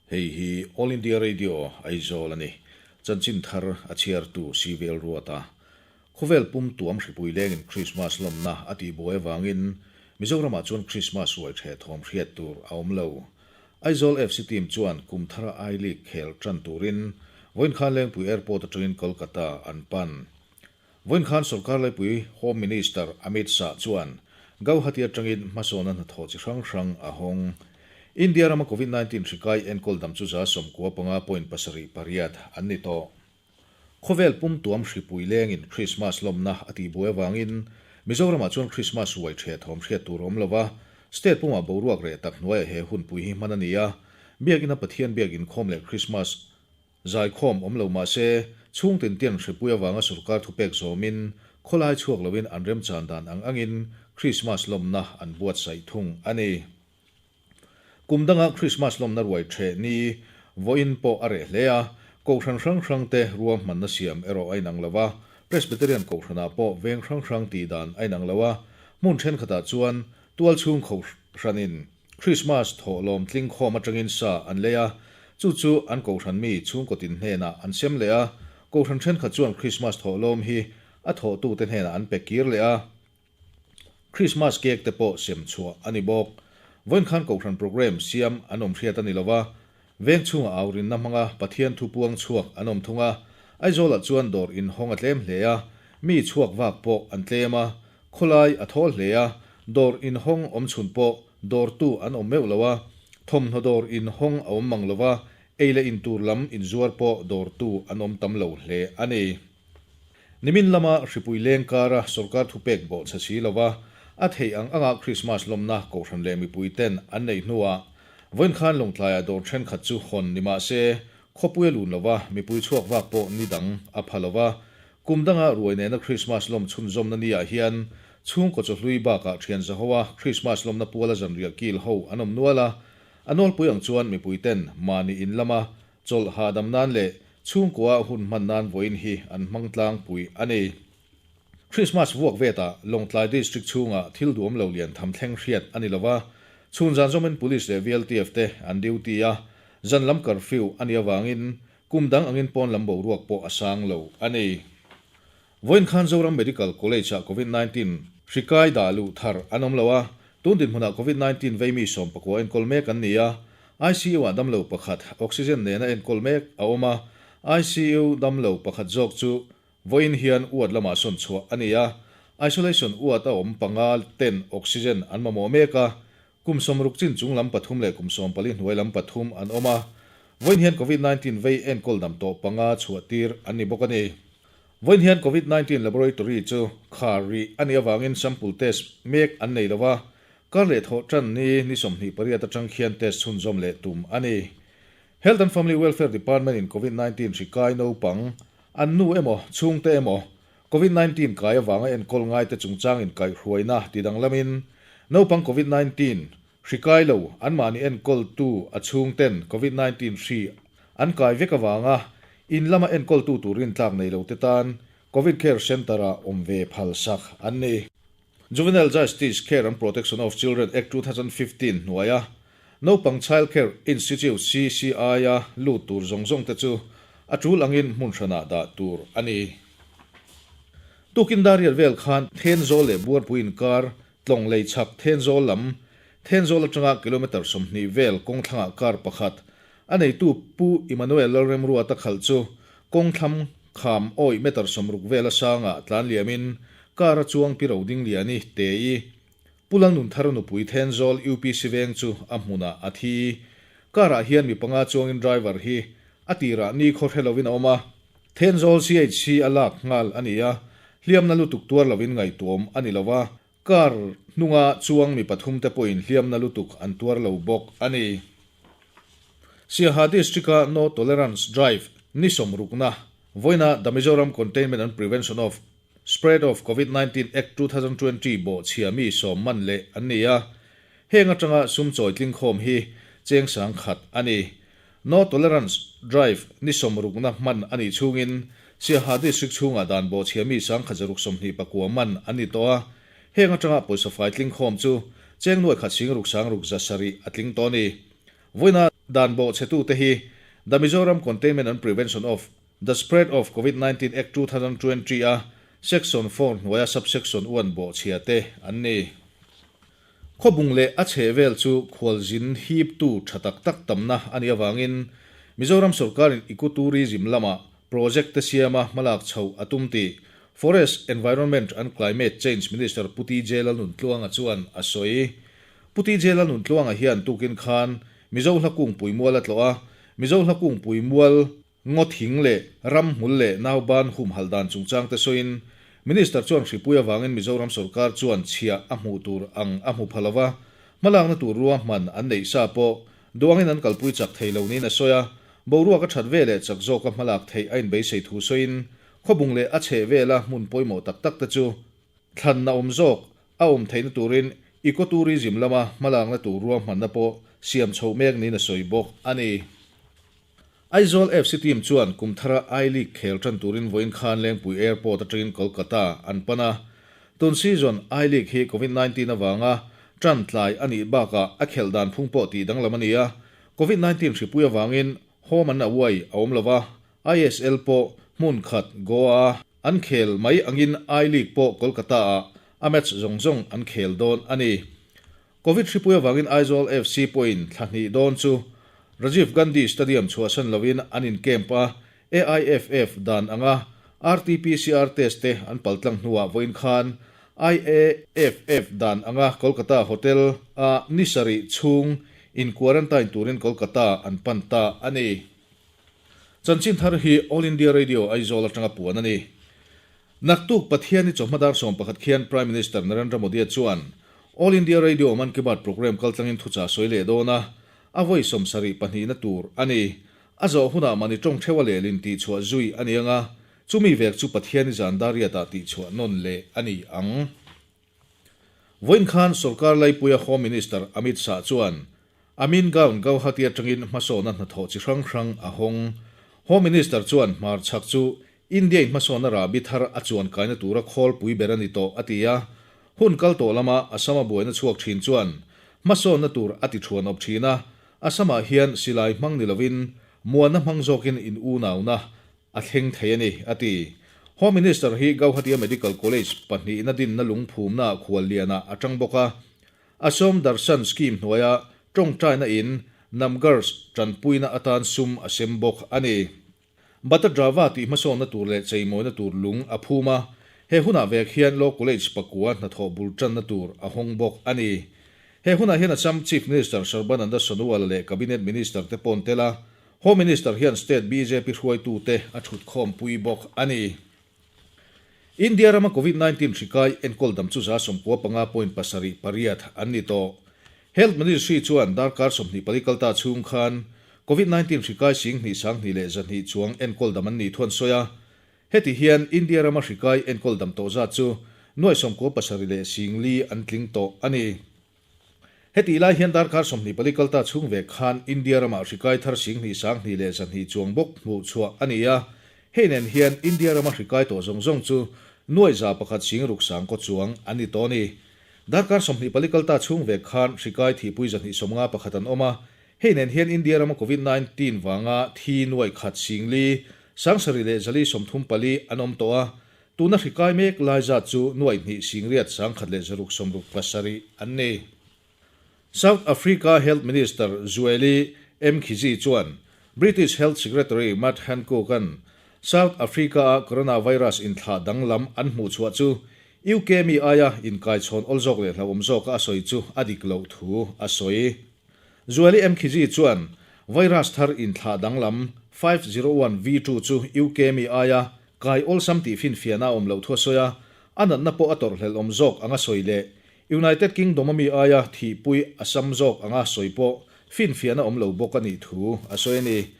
Hei hi All India Radio, Aizawl a ni. Chanchin thar a chhiartu CVL Ruata. Khawvel pum tuam hripui lengin Krismas lawmna a tihbuai avangin Mizoramah chuan Krismas ruai ṭheh thawm hriat tur a awm lo. Aizawl FC team chuan kum thara I-League khel ṭan turin vawiin khan Lengpui Airport aṭangin Kolkata an pan. Vawiin khan sorkar laipui Home Minister Amit Shah chuan Gauhati atangin hmasawnna hnathawh chi hrang hrang a hawng. India rama Covid 19 hri kai enkawl dam chu 95.78 an ni tawh. Khawvel pum tuam hripui lengin Krismas lawmna a tihbuai avangin Mizoramah chuan Krismas ruai ṭheh thawm hriat tur a awm lo va, state pumah boruak reh tak hnuaiah he hunpui hi hman a ni a, biakina Pathian biak inkhawm leh Krismas Zaikhawm awm lo mah se, chhungtin ten hripui avanga sorkar thupek zawmin khawlai chhuak loin an remchan dan ang angin Krismas lawmna an buatsaih thung a ni. Kum danga Krismas lawmna ruai ṭheh ni vawiin pawh a reh hle a, kohhran hrang hrangte ruahmanna siam erawh a inang lo a, Presbyterian kohhranah pawh veng hrang hrang tih dan a inang lo a, hmun ṭhenkhatah chuan tualchhung kohhranin Krismas thawhlawm tling khawm atangin sa an lei a, chu chu an kohhran mi chhungkaw tin hnenah an sem leh a, kohhran thenkhat chuan Krismas thawhlawm hi a thawhtute hnenah an pe kir leh a, Krismas cake te pawh sem chhuah a ni bawk. Vawiin khan kohhran programme siam an awm hriat a ni lo va, veng chhungah aurinna hmanga Pathian thu puang chhuak an awm thung a, Aizawlah chuan dawr inhawng a tlem hle a, mi chhuak vak pawh an tlem a, khawlai a thawl hle a, dawr inhawng awm chhun pawh Dawrtu an awm meuh lo a, thawmhnaw dawr in hawng a awm mang lo va, ei leh in tur lam inzuar pawh dawrtu an awm tam lo hle a ni. Nimin lama hripui leng kara sorkar thupek bawh chhe si lo va, a theih ang anga Krismas lawmna Kohhran leh mipui ten an neih hnuah vawiin khan Lawngtlaiah dawr thenkhat chu hawn ni mah se, khawpui a lun lo va, mipui chhuak vak pawh ni dang a pha lo va, Kum danga ruai nena Krismas lawm chhunzawmna niah hian chhungkaw chawhlui bakah thian zahoa Krismas lawmna puala zanriah kil ho an awm nual a, a nawlpui ang chuan mipuiten mahni in lama chawlh hahdam nan leh chhungkua hun hman nan vawiin hi an hmang tlangpui a ni. Krismas vuak vetah Lawngtlai District chhungah thil duam lo lian tham thleng hriat a ni lo va, chhun zan zawmin Police leh VLTF te an duty a, zan lam curfew a nih avangin Kum dang angin pawn lam boruak pawh a sang lo a ni. Vawiin khan Zoram Medical College-ah Covid 19 hri kai dah luh thar an awm lo a, tun dinhmunah Covid 19 vei mi 19 enkawl mek an ni a, ICU-ah damlo pakhat oxygen nena enkawl mek a awm a, ICU damlo pakhat zawk chu vawiin hian ward lamah sawn chhuah a ni a, isolation ward a awm panga ten oxygen an mamawh mek a, Kum 60 chin chung lam pathum leh kum 14 hnuai lam pathum an awm a, vawiin hian Covid 19 vei enkawl dam tawh panga chhuah tir an ni bawk a ni. Vawiin hian Covid 19 laboratory chu khar rih a nih avangin sample test mek an nei lo a, kar leh thawh tan ni ni 28 atang khian test chhunzawm leh tum a ni. Health and Family Welfare Department in Covid 19 hri kai naupang, an nu emaw, chhungte emaw, Covid 19 kai avanga enkawl ngaite chungchang inkaihhruaina ti danglamin, naupang Covid 19 hri kai lo anmahni enkawltu a chhungten Covid 19 hri an kai vek avanga in lama enkawltu tur rintlak nei lote tan Covid Care Centre-ah awm ve phalsak an ni. Juvenile Justice Care and Protection of Children Act 2015 hnuaia naupang Child Care Institute, CCI, a lut tur zawng zawng te chu a tul angin hmun hranah dah tur a ni. Tukin Dariat vel khan Thenzawl leh Buarpui inkar tlawng lei chhak Thenzawl lam, Thenzawl atanga kilometre 20 vel kawngthlangah car pakhat a neitu Pu Emmanuel Lalremruata khalh chu kawngthlam Kham awih meter 60 vel a sangah tlan liamin car a chuang pi ro ding liani te i Pu Lalnunthar nupui Thenzawl UPC veng chu a hmunah a thi. Car ah hian mi panga chuangin driver hi a tirah ni khaw hre lovin a awm a, Thenzawl CHC a lak nghal a ni a, hliamna lutuk tuar lovin ngaihtuahawm a ni lo a, car hnunga chuang mi pathum te pawhin hliamna lutuk an tuar lo bawk a ni. Siaha District-a No Tolerance Drive ni 60na vawiina The Mizoram Containment and Prevention of Spread of Covid 19 Act 2020 bawh chhia mi sawm man leh an ni a, heng atanga sum chawi tlingkhawm hi cheng sang khat a ni. No Tolerance Drive ni 60na hman a nih chhungin Siaha District chhungah dan bawh chhia mi 1,129 man an ni tawh a, heng atanga pawisa fai tlingkhawm chu cheng 1,667 a tling tawh a ni. Vawiina. Dan bawhchhetute hi The Mizoram Containment and Prevention of the Spread of Covid 19 Act 2020 a Section 4 hnuaia Subsection 1 bawhchhia te an ni. Khawbung leh a chhehvel chu khualzin hiptu tha tak tak tamna a nih avangin Mizoram sawrkarin Eco-tourism lama project te siama hmalak chhoh a tum tih Forest, Environment and Climate Change Minister Pu TJ Lalnuntluanga chuan a sawi. Pu TJ Lalnuntluanga hian tukin khan Mizo hla kungpui mual a tlawh a, Mizo hla kungpui mual ngaw thing leh ramhmul leh nauban humhalh dan chungchang te sawiin Minister chuan hripui avangin Mizoram sawrkar chuan chhiah a hmuh tur ang a hmu pha lova, hmalakna tur ruahman an neih sa pawh duangin an kalpui chak thei lo niin a sawi a, boruak a that ve leh chak zawka hmalak theih a inbeisei thu sawiin khawbung leh a chheh vela hmun pawimawh tak tak te chu thlanna awm zawk a awm theihna turin eco-tourism lama hmalakna tur ruahmanna pawh siam chhoh mek niin a sawi bawk a ni. Aizawl FC team chuan kum thara I-League khel tan turin vawiin khan Lengpui Airport atangin Kolkata an pan a. Tun season I-League hi Covid 19 avanga tan tlai a nih bakah a khelh dan phung pawh tih danglam a ni a. Covid 19 hripui avangin home and away a awm lova, ISL pawh hmun khat Goa-a an khel mai angin I-League pawh Kolkata-ah a match zawng zawng an khel dawn a ni. Covid hripui avangin Aizawl FC pawhin thla hnih dawn chu Rajiv Gandhi Stadium chhuahsan loin an in camp a, AIFF dan anga RT-PCR test te an paltlang hnuah vawiin khan IAFF dan anga Kolkata Hotel a ni sarih chhung in quarantine turin Kolkata an pan ta a ni. Chanchin thar hi All India Radio Aizawl atanga puan a ni. Naktuk Pathiani chawhma dar 11 khian Prime Minister Narendra Modi chuan All India Radio Mann Ki Baat programme kaltlangin thuchah sawi leh dawn a, a vawi 72 na tur a ni. A zawh hunah mahni tawng theuha lehlin tihchhuah zui a ni ang a, chumi vek chu Pathiani zan dar riatah tihchhuah nawn leh a ni ang. Vawiin khan Sawrkar Laipuia Home Minister Amit Shah chuan Amingaon Gauhati atangin hmasawna hnathawh chi hrang hrang a hawng. Home Minister chuan hmarchhak chu India in hmasawnna rahbi thar a chuan kaina tura khawlpui ber a ni tawh a ti a, hun kal tawh lama Assam-a buaina chhuak thin chuan hmasawnna tur a ti thuan awp thin a, Assam-ah hian silai hmang ni lovin muanna hmang zawkin in unauna a thleng thei a ni, a ti. Home Minister hi Gauhati-a Medical College pahnihna dinna lungphumnaah khuallianah a tang bawk a, Assam Darshan Scheme hnuaia tawngtaina in Namgars tanpuina atan sum a sem bawk a ni. Batadrava tih hmasawnna tur leh cheimawina tur lung a phum a, he hunah vek hian Law College pakua hnathawh bul tanna tur a hawng bawk a ni. He hunah hian Assam Chief Minister Sarbananda Sonowal leh Cabinet Minister te paw'n tel a, Home Minister hian State bjp hruaitute a thutkhawmpui bawk a ni. India rama Covid 19 hri kai enkawl dam chu 95.78 an ni tawh. Health Ministry chuan darkar 24 kalta chhung khan Covid 19 hri kai 2,212 chuang enkawl dam an nih thuan sawi a. Heti hian India rama hri kai enkawl dam tawh zat chu nuai 97 leh 4,000 an tling tawh a ni. Heti lai hian darkar 24 kalta chhung vek khan India rama hri kai thar 2,212 chuang bawk hmuh chhuah a ni a. Hei nen hian India rama hri kai tawh zawng zawng chu nuai 100 sing ruk sang kaw chuang an ni tawh a ni. Darkar 24 kalta chhung vek khan hri kai thihpui 251 an awm a. Hei nen hian India rama Covid 19 vanga thi nuai khat 4,000 7 leh 434 an awm tawh a. Tuna hri kai mek lai zat chu nuai hnih singriat sangkhat leh zaruk sawmruk pasarih an ni. South Africa Health Minister Zweli Mkhize chuan British Health Secretary Matt Hancock-a'n South Africa-a coronavirus inthlah danglam an hmuh chhuah chu UK mi aia inkaichhawn awl zawk leh hlauhawm zawka a sawi chu a dik loh thu a sawi. Zweli Mkhize chuan virus thar inthlah danglam 501 V2 chu UK mi aia Kai awlsam tih finfiahna a awm loh thu a sawi a, a natna pawh a tawrhhlelh awm zawk anga sawi leh United Kingdom a mi aia thihpui a sam zawk anga sawi pawh finfiahna awm lo bawk a nih thu a sawi a ni.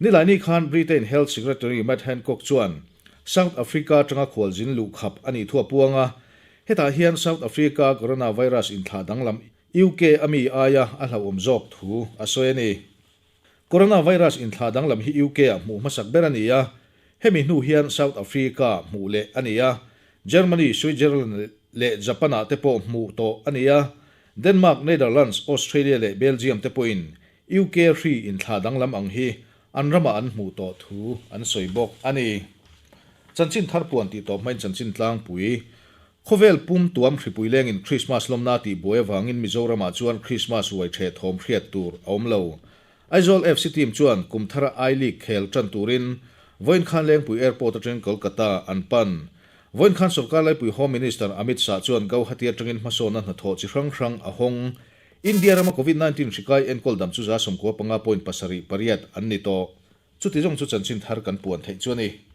Nilaini khan Britain Health Secretary Matt Hancock chuan South Africa atanga khualzin luh khap a nih thu a puang a, hetah hian South Africa coronavirus inthlah danglam UK a mi aia a hlauhawm zawk thu a sawi a ni. Coronavirus inthlah danglam hi UK-ah hmuh hmasak ber a ni a, hemi hnu hian South Africa hmuh leh a ni a, Germany, Switzerland leh Japan-ah te pawh hmuh tawh a ni a, Denmark, Netherlands, Australia leh Belgium te pawhin UK hri inthlah danglam ang hi an ramah an hmuh tawh thu an sawi bawk a ni. Chanchin thar puan tih tawp hmain chanchin tlangpui Khawvel pum tuam hripui lengin Krismas lawmna tih buai avangin Mizoramah chuan Krismas ruai ṭheh thawm hriat tur a awm lo. Aizawl FC team chuan kum thara I-League khel ṭan turin vawiin khan Lengpui Airport aṭangin Kolkata an pan. Vawiin khan sawrkar laipui Home Minister Amit Shah chuan Gauhati aṭangin hmasawnna hnathawh chi hrang hrang a hawng. India rama Covid 19 hri kai enkawl dam chu 95.78 an ni tawh. Chuti zawng chu chanchin thar kan puan theih chu a ni.